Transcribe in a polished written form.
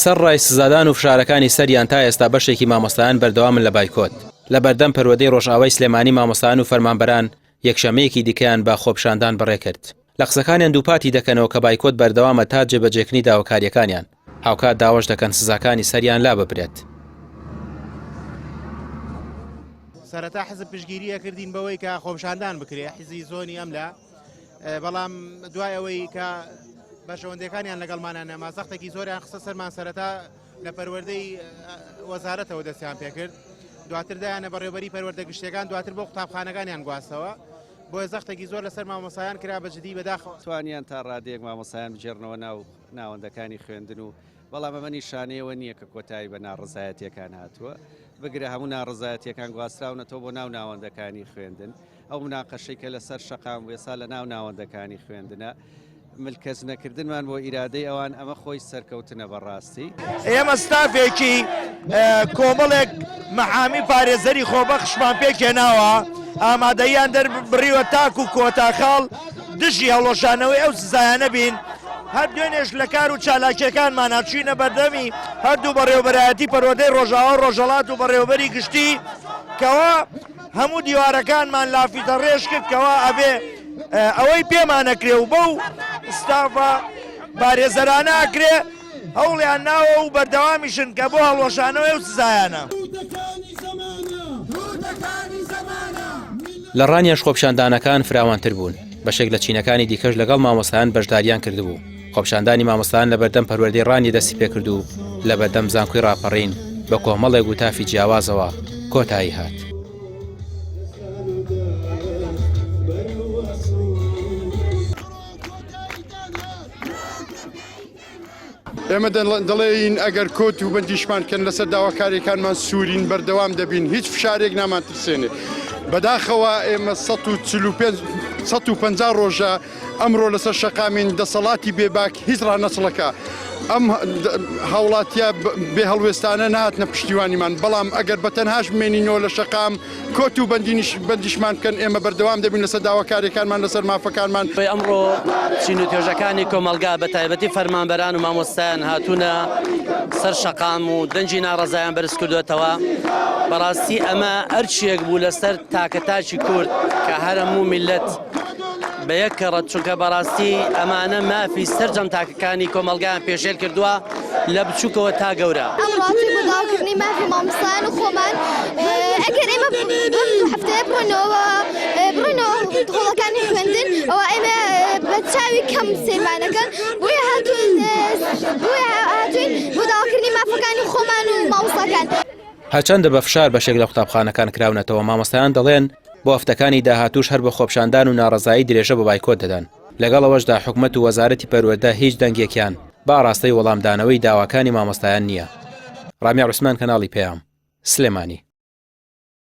سەرڕای سزادان و فشارەکانی سەریان تا ئێستا بەشێکی مامۆستایان بەردەوامن لە بایکۆت. لە بەردەم پەروەدەی ڕۆژئاوای سلێمانی مامۆستایان و فەرمانبەران یەکشەمەیەکی دیکەیان بە خۆپیشاندان بەڕێکرد. لە قسەکانیان دووپاتی دەکەنەوە کە بایکۆت بەردەوامە تا جێبەجێکردنی داواکارییەکانیان، هاوکات داواش دەکەن سزاکانی سەریان لاببرێت. سەرەتا حزب پشتگیری ئەکردین بەوەی کە خۆپیشاندان بکرێ حزبی زۆنی ئەملا بەڵام دوای ئەوەی کە بەرژەوەندەکانیان لەگەڵمانە نەما زەختێکی زۆریان خستە سەرمان سەرەتا لە پەروەردەی وەزارەتەوە دەستیان پێکرد دواتر دایانە بەڕێوبەری پەروەردە گشتیەکان دواتر بۆ قوتابخانەکانیان گواستەوە بۆیە زەختێکی زۆر لەسەر مامۆسایان کرا بە جدی بەداخەوە. توانیان تا ڕادەیەک مامۆسایان بگێڕنەوە ناو ناوەندەکانی خوێندن و بەڵام ئەمە نیشانەی ئەوە نییە کە کۆتایی بە ناڕەزایەتییەکان هاتووە، بگرە هەموو ناڕەزایەتییەکان گواستراونەتەوە بۆ ناو ناوەندەکانی خوێندن. ئەو مناقەشەی کە لەسەر شەقام بوو ئێستا لە ناو ناوەندەکانی خوێندنە. ملکەچ نەکردنمان بۆ ئیرادەی ئەوان ئەمە خۆی سەرکەوتنە بەڕاستی. ئێمە ستافێکی کۆمەڵێک مەحامی پارێزەری خۆبەخشمان پێکهێناوە، ئامادەییان دەربڕیوە تاکو کۆتا خاڵ دژی هەڵوەشانەوەی ئەو سزایانە بین، هەر دوێنێش لە کار و چالاکییەکانمانا چووینە بەردەمی هەردوو بەڕێوەبەرایەتی پەروەردەی ڕۆژاوا و ڕۆژهەڵات و بەڕێوەبەری گشتی کەوا هەموو دیوارەکانمان لافیتە ڕێژ کرد کەوا ئەبێ ئەوەی پێمانەکرێ و بەو ستافە پارێزەرانە ئەکرێ هەوڵیان ناوە و بەردەوامیشن کە بۆ هەڵوەشانەوەی ئەو سزایانە. لە ڕانیەش خۆپیشاندانەکان فراوانتر بوون، بەشێک لە چینەکانی دیکەش لەگەڵ مامۆستایان بەشداریان کردبوو. خۆپیشاندانی مامۆستایان لەبەردەم پەروەردەی ڕانیە دەستی پێکرد و لەبەردەم زانکۆی ڕاپەڕین بە کۆمەڵێک وتافی جیاوازەوە کۆتایی هات. ئێمە دەڵێین ئەگەر کۆت و بەندیشمان کەن لەسەر داواکاریەکانمان سوورین بەردەوام دەبین هیچ فشارێک نامانترسێنێ بەداخەوە ئێمە 145 150 ڕۆژە ئەمڕۆ لەسەر شەقامین دەسەڵاتی بێباک هیچ ڕانەچڵەکە ئەم هاوڵاتیە بێ هەڵوێستانە نهاتنە پشتیوانیمان بەڵام ئەگەر بە تەنهاش بمێنینەوە لە شەقام کۆت و بەندینیش بەندیشمان بکەن ئێمە بەردەوام دەبین لەسەر داواکاریەکانمان لەسەر مافەکانمان. ئەمڕۆ چین و توێژەکانی کۆمەڵگا بە تایبەتی فەرمانبەران و مامۆستایان هاتوونە سەر شەقام و دەنگی ناڕەزایان بەرز کردوێتەوە بەڕاستی ئەمە ئەرچێک بوو لەسەر تاکە تاکی کورد کە هەرەموو میلەت بە یەک کەڕەت چونکە بەڕاستی ئەمانە مافی سەرجەم تاکەکانی کۆمەڵگایان پێشێل کردووە لە بچووکەوە تا گەورە. ئەمڕۆ هاتووین بۆ داواکردنی مافی مامۆستایان و خۆمان ئەگەر ئێمە بەم دوو هەفتەیە بڕۆینەوە بڕۆینەوە هۆڵەکانی خوێندن ئەوە ئێمە بە چاوی کەم سەیرمانەکەن بۆیە هاتووین بۆیە هاتووین بۆ داواکردنی مافەکانی خۆمان و مامۆستاکان. هەرچەندە بە فشار بەشێک لە قوتابخانەکان کراونەتەوە، مامۆستایان دەڵێن، بۆ هەفتەکانی داهاتووش هەر بە خۆپیشاندان و ناڕەزایی درێژە بە بایکۆت دەدەن، لەگەڵ ئەوەشدا حکومەت و وەزارەتی پەروەردە هیچ دەنگێکیان بە ئاڕاستەی وەڵامدانەوەی داواکانی مامۆستایان نییە. ڕامیار عوسمان کەناڵی پەیام، سلێمانی.